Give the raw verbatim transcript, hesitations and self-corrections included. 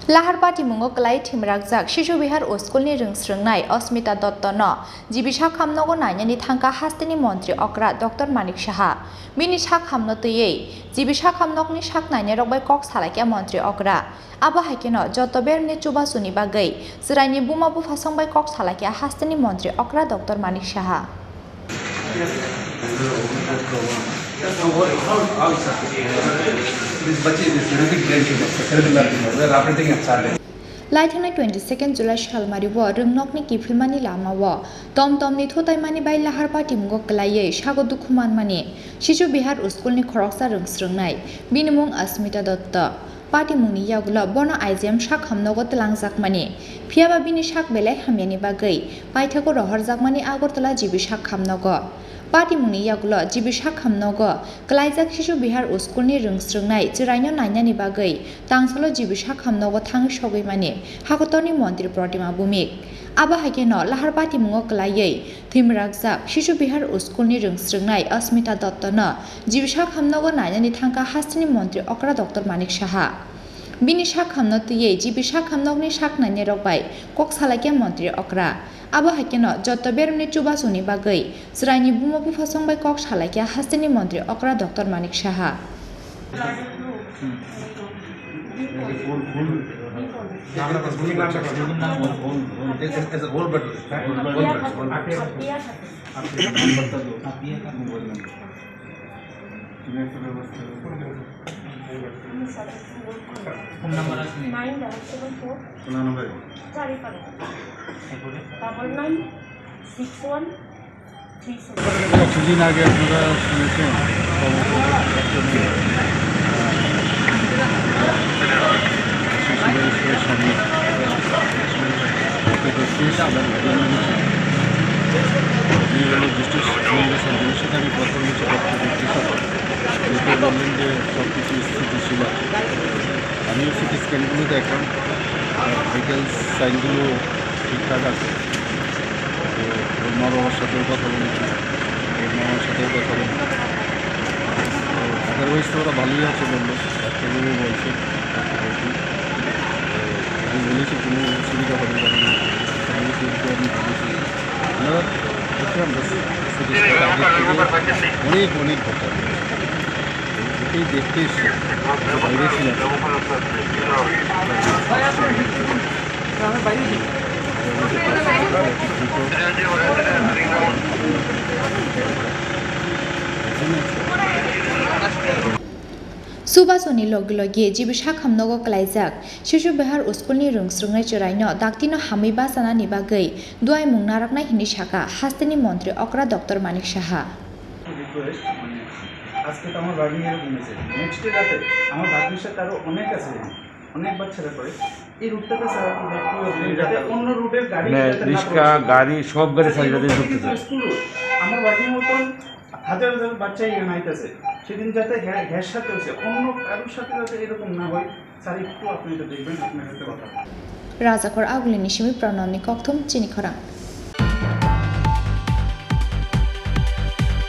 Lahar patimungo kwlai thimrakjak Shishu Bihar o school ni rwngsrwngnai Asmita Dotto no G B sak hamnogo nainani thangkha hasteni montri okra Doctor Manik Saha. Bini sak hamno twiwi G B sak hamnokni sak nainai rok bai kok salaikha montri okra. Abo hai kheno joto bermni chubasuni bagwi chwraini buma buphasong bai kok salaikha hasteni montri okra Doctor Manik Saha. Laithangnai twenty second July salmari o rwngnokni kiphilmani lama o tom tomni thutaimani bai lahar patimungo kwlaiwi sago dukhu manmani Shishu Bihar o school ni khoroksa rwngsrwngnai, bini mung Asmita Dotto. Patimungni yagulo bono I G M sak hamnogo twlangjakmani, phiyaba bini sak belai hamyani bagwi paithago rohorjakmani Agartala G B sak hamnogo. Patimungni yagulo G B sak hamnogo kwlaijak Shishu Bihar o school ni rwngsrwngnai chwraino nainani bagwi tangsalo G B sak hamnogo thangwi sogwimani hakotorni montri Protima Bhumik. Abo hai kheno lahar patimungo kwlaiwi thwimrakjak Shishu Bihar o school ni rwngsrwngnai Asmita Dotto no G B sak hamnogo nainani thangkha hasteni montri okra Doctor Manik Saha. Bini sak hamno twiwi G B sak hamnokni sak nainai rok bai kok salaikha montri okra. Abo hai kheno joto bermni chubasuni bagwi chwraini buma buphasong bai kok salaikha hasteni montri okra Doctor Manik Saha. তুমি একটা ব্যবস্থা করো। Phone number আছে নি? Nine double seven four. Phone number? চারি পাঁচ। তারপরে? Double nine six one three seven. কিছুদিন আগে আপনারা শুনেছেন, স্কুলের সামনে একটা ব্যক্তি এসেছিলেন, উনি হলো ডিস্ট্রিক্ট কংগ্রেস অফিসের সাথে আমি কথা বলেছি, ডক্টর বিদ্যুৎ। উনি বললেন যে সব কিছু স্থিতিশীল আছে। আমিও সিটি স্ক্যানগুলো দেখলাম, আর ভাইটাল সাইনগুলো ঠিকঠাক আছে। তো ওর মা বাবার সাথেও কথা বলেছি, ওর মামার সাথেও কথা বলেছি। তো আদারওয়াইজ তো ওরা ভালোই আছে বললো, ডাক্তারবাবু বলছে। তো আমি বলেছি কোনো অসুবিধা হবে না, কারণ ফ্যামিলি ট্রিপ তো আমি বলেছি। আমরা হচ্ছে আমরা সিটি স্ক্যান আগের থেকে অনেক অনেক দরকার। এটাই দেখতে এসছি, বাইরে ছিলাম। Subasoni logi logi G B sak hamnogo kwlaijak Shishu Bihar o school ni rwngsrwngnai chwraino daktino hamwi bachanani bagwi duaimung narwknai hwnwi sakha hasteni montri okra Doctor Manik Saha. Request, মানে, আজকে তো আমার ভাগ্নি এরকম হয়েছে, নেক্সট ডে রাতে আমার ভাগ্নির সাথে আরো অনেক আছে, অনেক বাচ্চারা করে। এই রুটটাতে স্যার আপনি দেখতে পাবেন, যাতে অন্য রুটের গাড়ি মানে যাতে না রিক্সা, প্রবেশ করে। গাড়ি, সব গাড়ি স্যার স্যার, এই এটাতে রুটটা ঢুকতে কিন্তু চায়। School route. আমার ভাগ্নির মতন হাজার হাজার বাচ্চা এখানে আইতেছে, সেদিন যাতে হ্যাঁ, হ্যার সাথে হয়েছে, অন্য কারোর সাথে যাতে এরকম না হয়। স্যার, একটু আপনি এটা দেখবেন, আপনার সাথে কথা বলবেন। Rajakhor Agulini simi Pranamni kokthum chini khorang.